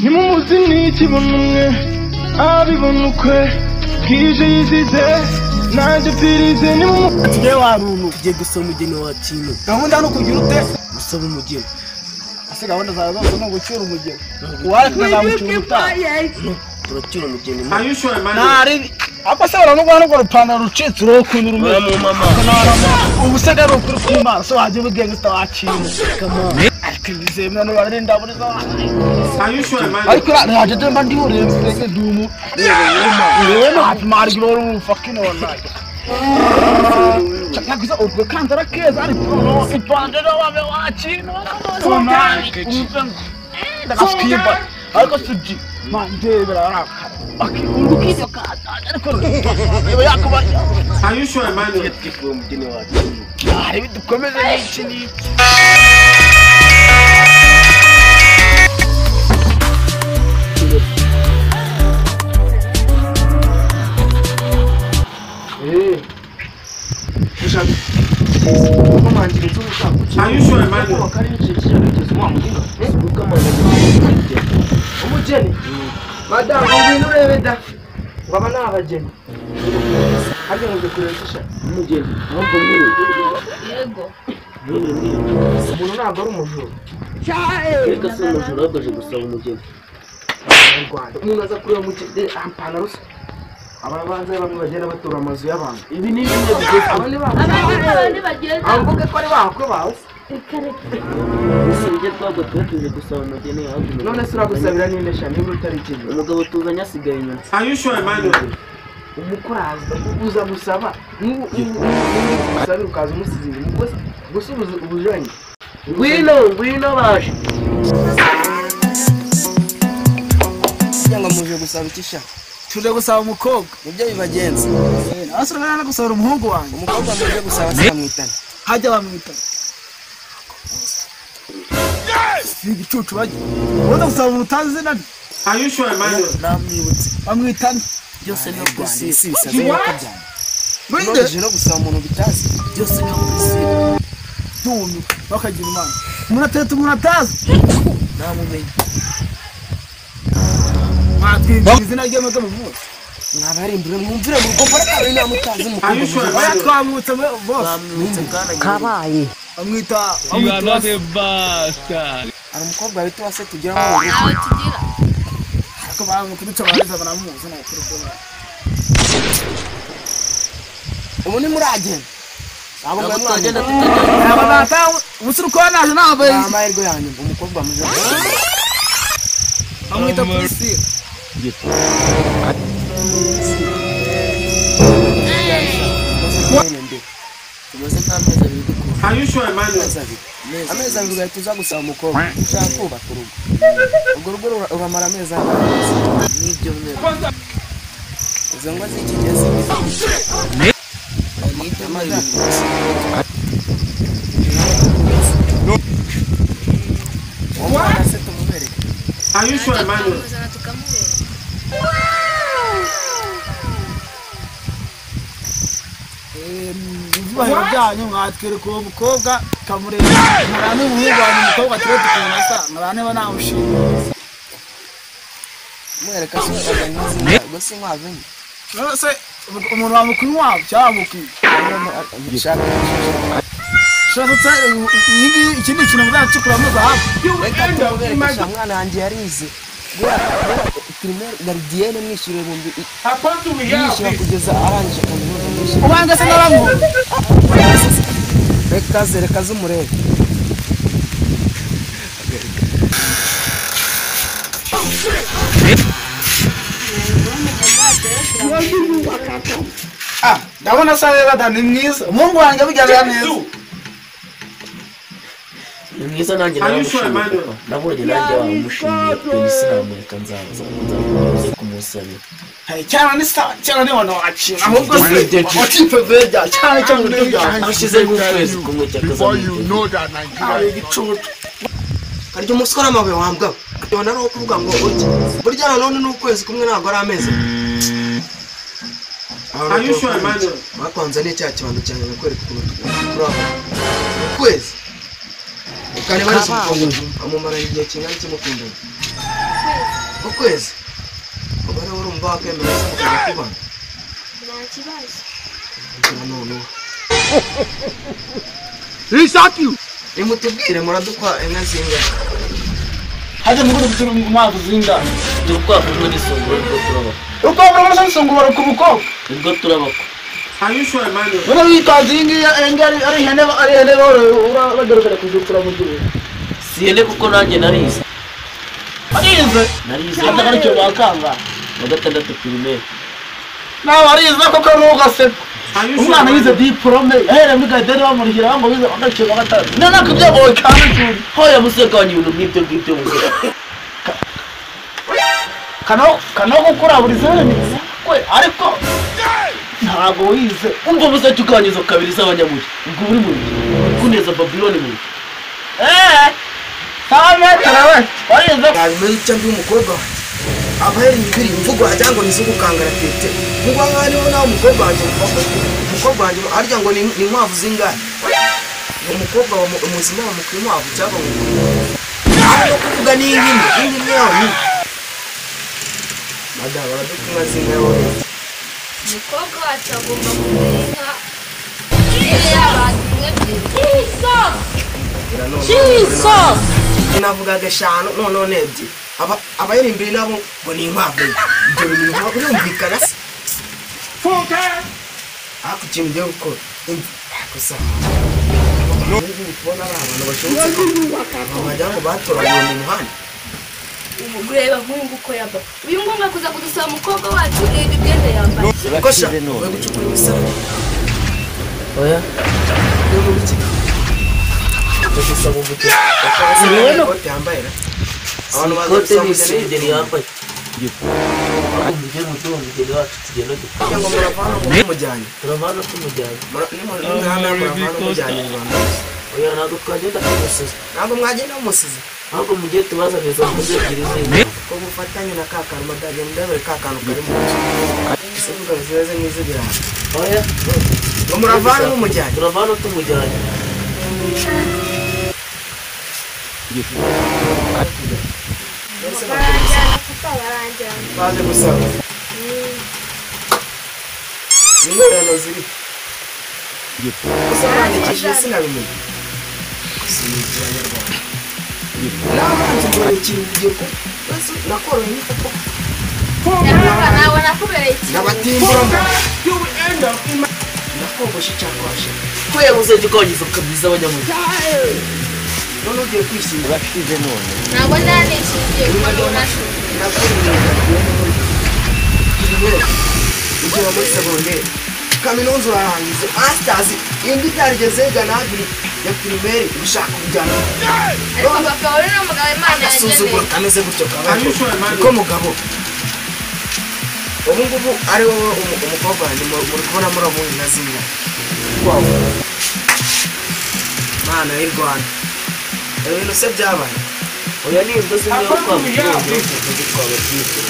Nimumuzi n'ikibona umwe abibona ukwe bwije yizize nanjye pfirize nimumuzi. Tugiye waruntu tugiye gusaba umugeni wa Tino. Gahunda ni ukugira ute? Gusaba umugeni. Ese gahunda zawe zose ni ugucyura umugeni? Uwareka ukazamucyura utaha. Turacyura umugeni. Ntari ako se baranugwa n'urwo rupantaro rucitse urebe ukuntu rumeze. Ubu se ari ukuri kw'Imana so wajya ubwenge utawakira. Ariko ibizemera n'urarinda buri zo. Ariko naje demba ndi urebe dumu. Reba marigiro fucking online. Chakagiza ubwo kandara keza ariko no ipantaro wabe wakino. Ndakashimba. Ariko suji mandebera araka. Okay, urukizo kata ariko reba yakuba. Are you sure Emmanuel? Umugeni wacu. Ari dukomeze n'iki n'iki. Are you sure Emmanuel? Umugeni madamu ngwino urebe da ngo aba ni abageni harya ngo kurebesha umugeni ahubwo mwiriwe. Yego umuntu ntabwo ari umujura reka si umujura ahubwo aje gusaba umugeni mu Rwanda umuntu aza kureba umugeni ampantaro se aba banza bamwe bagenda batura amazu y'abantu ibi ni bimwe bigezweho aba ni ba abandi bagenda amvuge ko ari bakwe bawe ese ibyo twabwo tuba tuje gusaba umugeni ahubwo none se uragusabira ninde sha niba utari ikintu umugabo tuzanye asigaye inyuma. Are you sure Emmanuel? Umukuraza uza gusaba usabira ukaza umusize inyuma gusa ubujanye ngwino ngwino baje cyangwa muje gusaba iki sha? Tuje gusaba umukobwa nibyo bibagenza. Ase urabona gusaba umuhungu wanjye. Umukobwa muje gusaba se bamwitana hajya bamwitana si igicucu bajya ubundi gusaba umuntu utazi izina rye. Are you sure Emmanuel? Namwibutse bamwitana byose ni ku isi none no gusaba umuntu bitazi byose ni ku isi dumiwe bakagira Imana umuntu atetse umuntu atazi namumenye mwatwinjira izina rye maze muvuze mwabarimbure mwumvire mu rugo mbona kabiri namutazi umukobwa oya twamwutse bose bamwibutse bwana kabaye bamwita hari umukobwa wita Uwase tugira mu rugo nawe tugira ariko bamukuduca baraza baramuzi ni ukuri kw'Imana. Ubu ni muragenda ntabwo ntabwo mwari twagenda mwagenda tutagenda Aba data ubuse uko naje ntabwo ni amahirwe yanyu umukobwa muje bamwita Priscilla. Tumaze nk'amezi abiri dukura. Are you sure Emmanuel? Amezi abiri ugahita uza gusaba umukobwa ushaka kubaka urugo urwo rugo uramara amezi angahe n'ibyumweru izo ngo z'iki gihe si n'ibyumweru bibiri. Uwo mwana se tumubereke. Are you sure Emmanuel? Tukamuzana tukamubera. Ibyubahiro byanyu mwatwereka uwo mukobwa tukamureba nkareba n'umuhungu wanyu umukobwa tube tukabona asa nkareba niba namushima. Mwereka se ukaza inka ubwo si inkwavu enye. None se umuntu wamukwa inkwavu cyangwa wamukwa Shaka inka? Iki ni ikintu muzacukuramo zahabu. Reka tumubereke sha mwana wanjye yarize guhera primaire gardienne mwishyura ibihumbi yishyura kugeza arangije kaminuza mwishyura. Ubanza se n'abamwumva. Reka ze reka z'umurebe. Ah, ndabona asa neza da ni mwiza umuhungu wanjye abigaragara neza. Ni mwiza nanjye Are you sure naramushimiye Emmanuel? papa nabonye nanjye wamushimiye pe sinamureka nzaza nzaza kumusabira. Cyane ni sawa cyane ni wana wakina ahubwo se wacipe veja cyane cyane uburyo byawe Hashize nk'ukwezi kumwe cy'akazamutera ari igicucu. Karya umuswa n'amabuye wambwa ubona ari uwo kuvuga ngo urya burya nanone ni ukwezi kumwe ntabwo ari amezi. Are you sure Emmanuel? Bakwanza ni cya kibando cyanjye nakwereka ukuntu turi ukwezi ukareba ari umukobwa amumara igihe kingana iki mukundana. Ku kwezi uba rero urumva wakemera se mukajya kubana? Nta kibazo. Noneho nimutubwire muradukwa inka zingahe? Hajya mu gutura inkwavu zingahe? Urukwavu rumwe n'isongo nibwo turabakwa. Urukwavu rumwe n'isongo baruka umukobwa nibwo turabakwa. Are you sure, Emmanuel? None witanze iyi ngiyi ari ihene ari ihene bagaragara kuzitura mu gihugu. Si ihene kuko nanjye narize. Arize? Narize. Ariko bakanga. Wa gatandatu primaire. Nawe arize koko ntugaseka. Umwana yize diplome ahereye muri gadeni bamurihira ngo bize agaciro wa gatatu. None akubyagoye cyane cyane. Hoya museka wanyu ibintu nk'ibyo ngibyo museka. Kano gukura buri zene kwe ariko ntabwo wize. Umva museka ukanyiza kabiri z'abanyamugi. Ubwo uri mu kuneza Babylon mu. Sawa warize. Nabimenye icyo ndi umukobwa wanjye. Abaheri ibiri imvugo wagira ngo ni izo gukangara tete. Mugwa nkaho niho nawe umukobwa wanjye umukobwa wanjye arya ngo ni inkwavu zingahe? Ni umukobwa wa muzima bamukwa inkwavu cyangwa bamukwa no kuvuga ni inkini inkini yawe ni madamu baradukwa inka zingahe wowe? Umukobwa wacu agomba kugura inka y'abantu imwe ebyiri. Jesus! Navugaga eshanu none ni ebyiri. Abayeri imbere nabo ngo ni inkwavu. Ibyo bintu ntabwo birumvikana se. Ariko ikintu ugiye gukora gusa kubona ari abantu bashobotse wagira ngo batoraguwe mu muhanda. Ureba nk'uyu nguyu uko yambaye. Uyu nguyu kuza kudusaba umukobwa wacu reba imyenda yambaye. Kosha we gucukura imisarane. Oya. Uri mu biki? Ndagusaba umugeni. Ikote yambaye ra. Abantu baza Ikote gusaba ni umugeni. isengeri yambaye. Umugeni muto umugeni wacu tugenda dukora. Ngo muravana mumujyanye. Turavana tumujyanye. Nimwana muravana mujyanye Rwanda. Oya ntabwo twagenda tumusize. Ntabwo mwagenda mumusize. Ahubwo mugiye tubazane izo mbuzi ebyiri z'inka. Ko mufatanye na ka kantu madage ndabere ka kantu kari mu nzu. Ese vuga zimeze nk'iz'ibirayi. Oya. Ngo muravana mumujyanye. Turavana tumujyanye. Baranjyana kuko baranjyana. Baje gusaba. Ingororano ziri. Gusa barandikishije sinabimenya. Sinzi abanyarwanda. Nabanze mbona ikintu ugiye ko nakoroye niko. Nawe nakubereye ikintu. Nabatimbura. Nakogoshe cyangwa washe. Ko yabuze ukanyiza kabiri z'abanyamugi. None ugiye kwishyura. Urashize none. Ntabwo ndanishingiye kuko nunashize. Ugera muri segonderi kaminuza urarangiza masters indi itarigeze yiga n'abiri ya primaire ushaka kujyana. Ariko papa uri ni umugabo Imana agasuzuguro yageneye. kameze gutyo kabaye niko mugabo ubu ngubu ari wowe umukobwa wanjye muri kubona muramuha inka zingahe? Mana y'u Rwanda ibintu se byabaye. Oya ni imbwa zimwe yo kwa muganga twaba twite.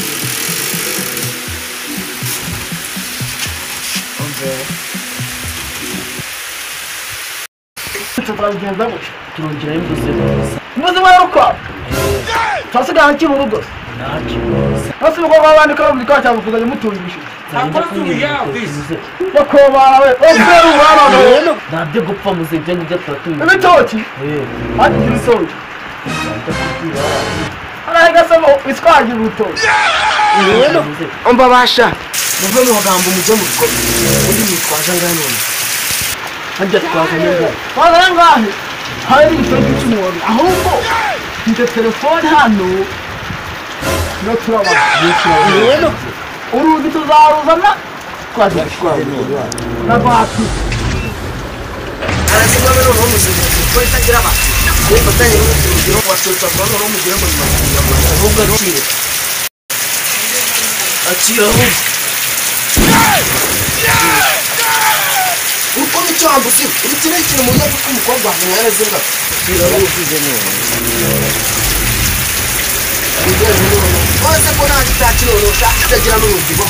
Turabigenza gutya. Turongeraho imbuzi. Imbuzi imwe y'urukwavu. Turasigara iki mu rugo? Ntacyo. Bose umukobwa w'abandi ko mu gikari cyawe kuzajya mutungisha. Bakobana we, obera ubana we. Ntabyo gupfa muze ibyo ngibyo turatumye. Ibitoki? Hati ibitoki. Hariya gasamo iswagira urutoki. Umva basha muve mu magambo mujye mu bikorwa. Undi mwitwaje angahe none? Harya twazanye angahe? Twazanye angahe? Hari ibitoki cy'umuhondo. Ahubwo mfite telefone hano. No turabana. Urugi tuzaruzana twaje na bati. Arazimwa noneho muzima kuko itagira abantu. Ufatanye n'urubyiruko wacutsa vuba noneho mugere mu nyuma. Ahubwo acira. Acira ahubwo. Uko icyo wambuze ubu ni ikintu mu buryo bw'umukobwa wanjye mwarazinga. Acira ahubwo. Bose ko nta gitaki noneho ushaka itagira n'urubyiruko.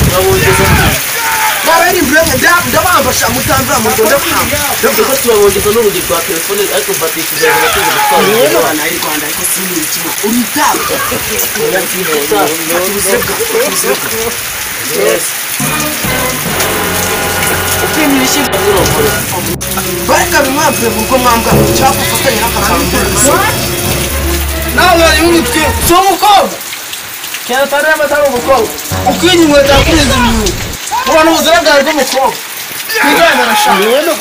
Turabongeza. Nabari imbrenge ndabambasha mutambira mu Rwanda kwamba. Kuko turabongeza n'urugi rwa telefone ariko batiri tuzaza tuzi gutwara. Abana y'u Rwanda ariko si imikino. Uritaba. Fata ubusebwa, fata ubusebwa. Yes. Upimira ishyirwa. Bareka bimwambuye mu rugo mwambwa cyangwa ufatanye n'akakantu. Nawe wari umutwe si umukobwa cyane atari atari umukobwa ukwinya inkweto yakuriza ibintu ubona ubuzima bwawe bw'umukobwa twiganira shaka.